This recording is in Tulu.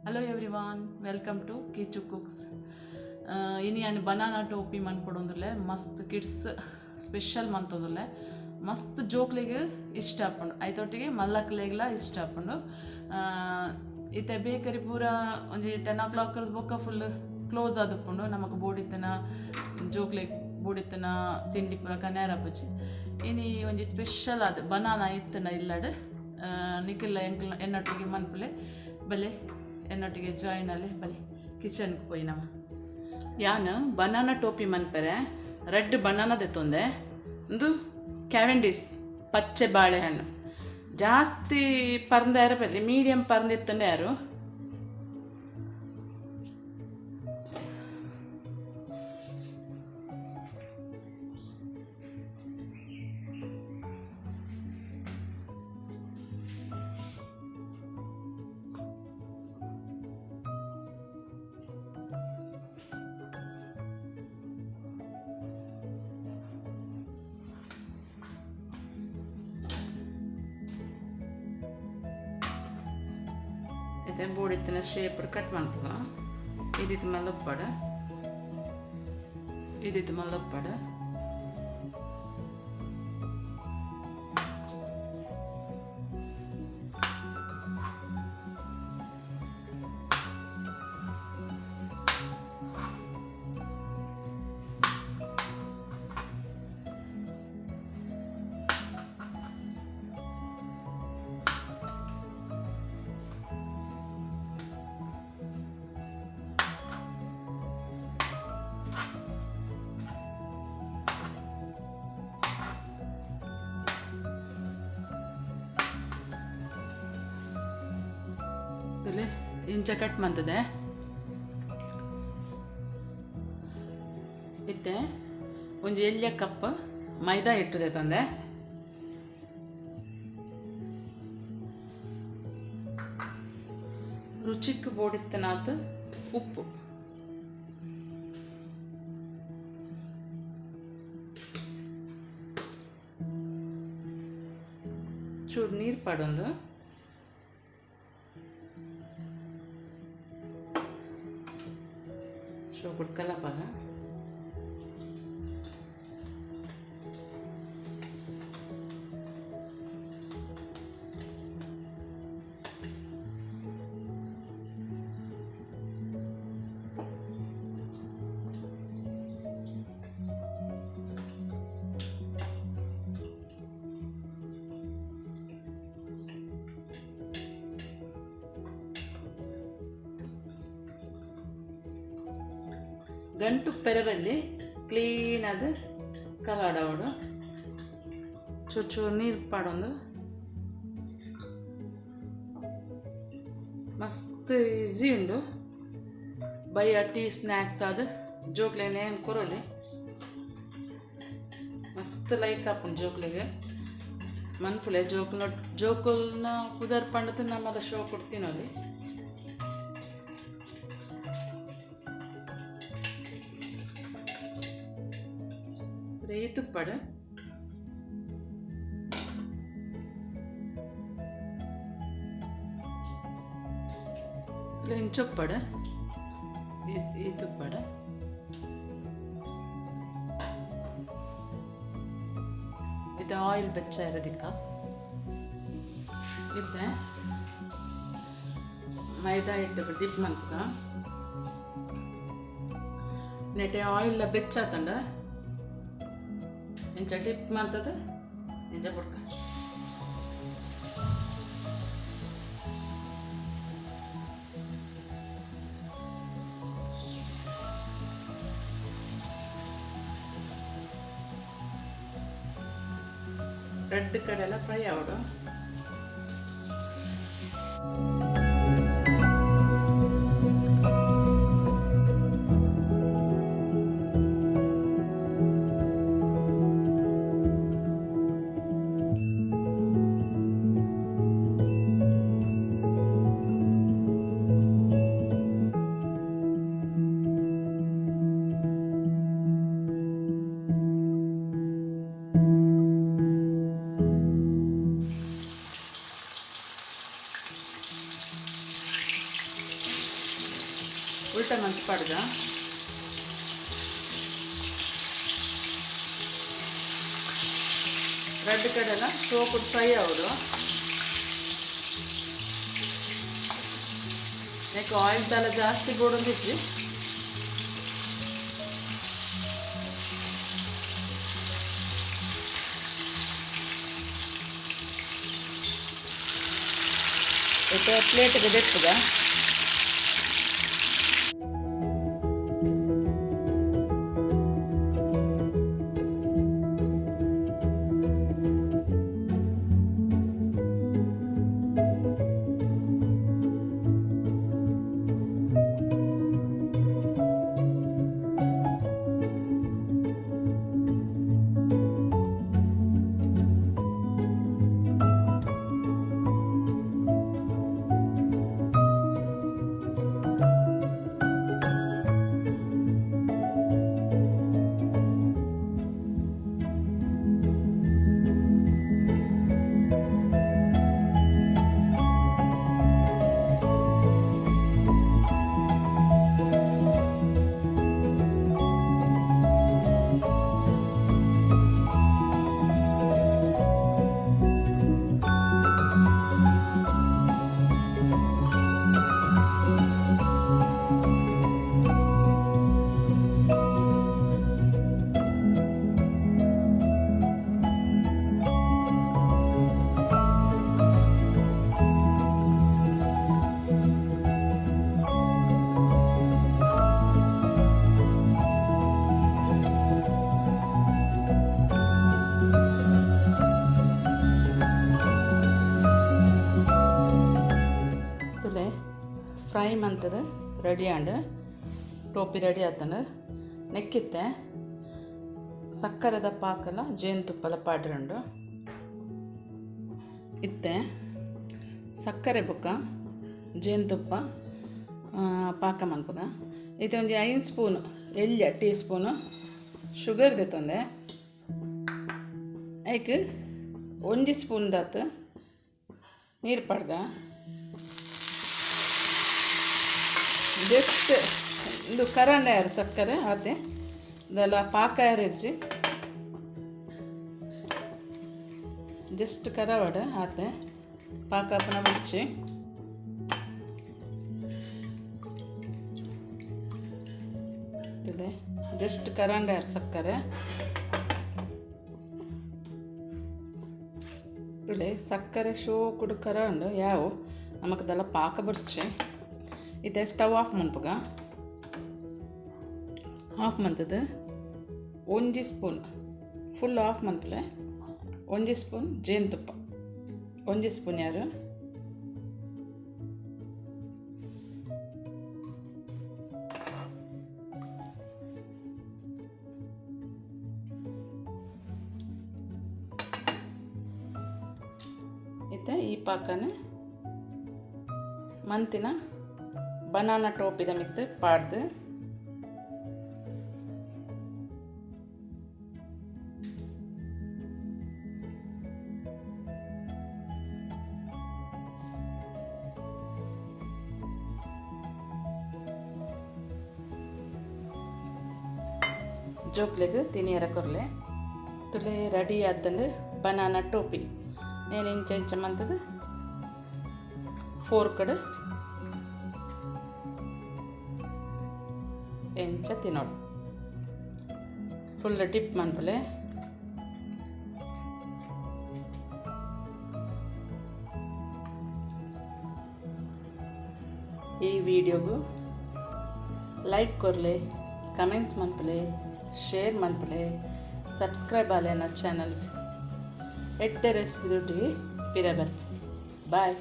Hello everyone, welcome to Kichu cooks. ಇನಿ ಯಾನ್ ಬನಾನಾ ಟೋಪಿ ಮನ್ಪೊಡೊಂದುಲ್ಲೆ. ಮಸ್ತ್ ಕಿಡ್ಸ್ ಸ್ಪೆಷಲ್ ಮಂತೊಂದುಲ್ಲೆ. ಮಸ್ತ್ ಜೋಕ್ಲೆಗ್ ಇಷ್ಟ ಆಪುಂಡು, ಐತೊಟ್ಟಿಗೆ ಮಲ್ಲಕ್ಲೆಗ್ಲ ಇಷ್ಟ ಆಪುಂಡು. ಇತ್ತೆ ಬೇಕರಿ ಪೂರ ಒಂಜಿ 10 ಓ ಕ್ಲಾಕ್ ಬೊಕ್ಕ ಫುಲ್ ಕ್ಲೋಸ್ ಆದುಪ್ಪುಂಡು. ನಮಕ್ ಬೋಡಿತ್ತನ ಜೋಕ್ಲೆಗ್ ಬೋಡಿತ್ತನ ತಿಂಡಿ ಪೂರ ಕನ್ಯಾರ ಆಪುಜಿ. ಇನಿ ಒಂಜಿ ಸ್ಪೆಷಲ್ ಆದ್ ಬನಾನಾ ಇತ್ತನ ಇಲ್ಲಡ್ ನಿಕುಲ್ಲ ಎಂಕಲ್ನ ಎನ್ನೊಟ್ಟಿಗೆ ಮನ್ಪುಲೆ. ಬಲೆ ಎನ್ನೊಟ್ಟಿಗೆ ಜಾಯಿನ್ ಆಲೆ, ಬಲೆ ಕಿಚನ್ಗೆ ಪೋಯಿ ನಮ. ಯಾನ್ ಬನಾನಾ ಟೋಪಿ ಮನ್ಪೆರೆ ರೆಡ್ ಬನಾನಾ ದೆತ್ತೊಂದೆ. ಉಂದು ಕ್ಯಾವೆಂಡಿಸ್ ಪಚ್ಚೆ ಬಾಳೆಹಣ್ಣು. ಜಾಸ್ತಿ ಪರ್ಂದ ಬಲ್ಲಿ, ಮೀಡಿಯಂ ಪರ್ಂದ ಇತ್ತಂಡೆ ಯಾರು. ಇತ್ತೆ ಬೋಡಿತ್ತಿನ ಶೇಪ್ ಕಟ್ ಮನ್ಪುಗ. ಇದಿತ್ತು ಮಲ್ಲಪ್ಪಡ, ಇದಿತ್ತು ಮಲ್ಲಪ್ಪಡ. ತುಲೆ ಇಂಚ ಕಟ್ ಮಂತದೆ. ಇತ್ತೆ ಒಂಜಿ ಎಲ್ಯ ಕಪ್ ಮೈದಾ ಹಿಟ್ಟು ತಂದೆ. ರುಚಿಕ್ ಬೋಡಿತ್ತನಾತ್ ಉಪ್ಪು, ಚೂರು ನೀರು ಪಾಡೊಂದು ಶೋಕುಡ್ ಕಲಪಾಗ. ಗಂಟು ಪೆರಬಲ್ಲಿ ಕ್ಲೀನ್ ಆದ್ ಕಲಾಡವಡು. ಚೂರು ಚೂರು ನೀರು ಪಾಡೊಂದು ಮಸ್ತ್ ಈಸಿ ಉಂಡು. ಬಯ್ಯ ಟೀ ಸ್ನ್ಯಾಕ್ಸ್ ಆದ್ ಜೋಕ್ಲೆನ ಏನು ಕೊರೊಲಿ, ಮಸ್ತ್ ಲೈಕ್ ಆಪುಂಡು ಜೋಕ್ಲೆಗ್. ಮನ್ಪುಲೆ ಜೋಕುಲ್ನ ಜೋಕುಲ್ನ ಪುದರ್ ಪಂಡತ್ ನಮದ ಶೋ ಕೊಡ್ತೀನೊಲಿ. ತುಪ್ಪಡು ಇಂಚೊಪ್ಪಡು ಈ ತುಪ್ಪಡು. ಇದು ಆಯಿಲ್ ಬೆಚ್ಚ ಇರೋದಿಕ್ಕ. ಇತ್ತೆ ಮೈದಾ ಹಿಟ್ಟು ಡಿಪ್ ಮನ್ಪುಗ. ನೆಟೆ ಆಯಿಲ್ ಬೆಚ್ಚಾತಂಡ ಇಂಚ ಡಿಪ್ ಮಂತದ ಇಂಚ ಬುಡ್ಕ. Red ಕಡೆಲ್ಲ fry ಆವಡು. ಉಲ್ಟ ಮಂತ್ ಪಾಡ್ಗ. ರಡ್ಡ್ ಕಡೆಲ ಸೋಪು ಫ್ರೈ ಆವೊಡು. ನೆಕ್ ಆಯಿಲ್ ದಾಲ ಜಾಸ್ತಿ ಬೋಡೊಂದಿಜ್ಜಿ. ಇತ್ತೆ ಪ್ಲೇಟ್ಗೆ ದೆಪ್ಪುಗ. ತುಲೆ ಫ್ರೈ ಮಂತದ ರೆಡಿ ಆಂಡ್, ಟೋಪಿ ರೆಡಿ ಆತಂಡ್. ನೆಕ್ಕಿತ್ತೆ ಸಕ್ಕರೆದ ಪಾಕಲ ಜೇನುತುಪ್ಪಲ ಪಾಡ್ರಂಡು. ಇತ್ತೆ ಸಕ್ಕರೆ ಬೊಕ್ಕ ಜೇನುತುಪ್ಪ ಪಾಕ ಮನ್ಪುಗ. ಇತ್ತೆ ಒಂಜಿ 5 ಸ್ಪೂನ್ ಎಳ್ಯ ಟೀ ಸ್ಪೂನು ಶುಗರ್ ದೆತ್ತೊಂದೆ. ಐಕ್ 1 ಸ್ಪೂನ್ ದಾತ್ ನೀರು ಪಾಡ್ಗ. ಜಸ್ಟ್ ಇಂದು ಕರಂಡ ಯಾರು ಸಕ್ಕರೆ ಆತೆ ಇದೆಲ್ಲ ಪಾಕ ಯಾರಿಜ್ಜಿ, ಜಸ್ಟ್ ಕರವಡ ಆತೆ ಪಾಕ ಅಪ್ಪನ ಬುಡ್ಚಿ. ಜಸ್ಟ್ ಕರಂಡ ಯಾರು ಸಕ್ಕರೆ ತುಲೆ ಸಕ್ಕರೆ ಶೋ ಕುಡು ಕರಂಡು ಯಾವು ನಮಕದೆಲ್ಲ ಪಾಕ ಬಡ್ಚಿ. ಇತ್ತೆ ಸ್ಟವ್ ಆಫ್ ಮನ್ಪುಗ. ಆಫ್ ಮಂತದ 1 ಸ್ಪೂನ್ ಫುಲ್ ಆಫ್ ಮನ್ಪಲೆ 1 ಸ್ಪೂನ್ ಜೇನುತುಪ್ಪ 1 ಸ್ಪೂನ್ ಯಾರು ಇತ್ತೆ ಈ ಪಾಕನೆ ಮಂತಿನ ಬನಾನಾ ಟೋಪಿದ ಮಿತ್ತು ಪಾಡ್ದು ಜೋಕ್ಲೆಗ್ ತಿನಿಯರ ಕೊರ್ಲೆ. ತುಲೆ ರೆಡಿ ಆತಂಡು ಬನಾನಾ ಟೋಪಿ. నేను ಇಂಚ ಇಂಚ ಮಂತದ ಫೋರ್ಕಡ್ ಎಂಚ ತಿನ್ನೋಡು. ಫುಲ್ ಡಿಪ್ ಮನ್ಪುಲೆ. ಈ ವಿಡಿಯೋಗು ಲೈಕ್ ಕೊರ್ಲೆ, ಕಮೆಂಟ್ಸ್ ಮನ್ಪುಲೆ, ಶೇರ್ ಮನ್ಪುಲೆ, ಸಬ್ಸ್ಕ್ರೈಬ್ ಆಲೆ ನನ್ನ ಚಾನಲ್. ಎಡ್ಡೆ ರೆಸಿಪಿ ದುಡ್ಡು ಪಿರಬರ್. ಬಾಯ್.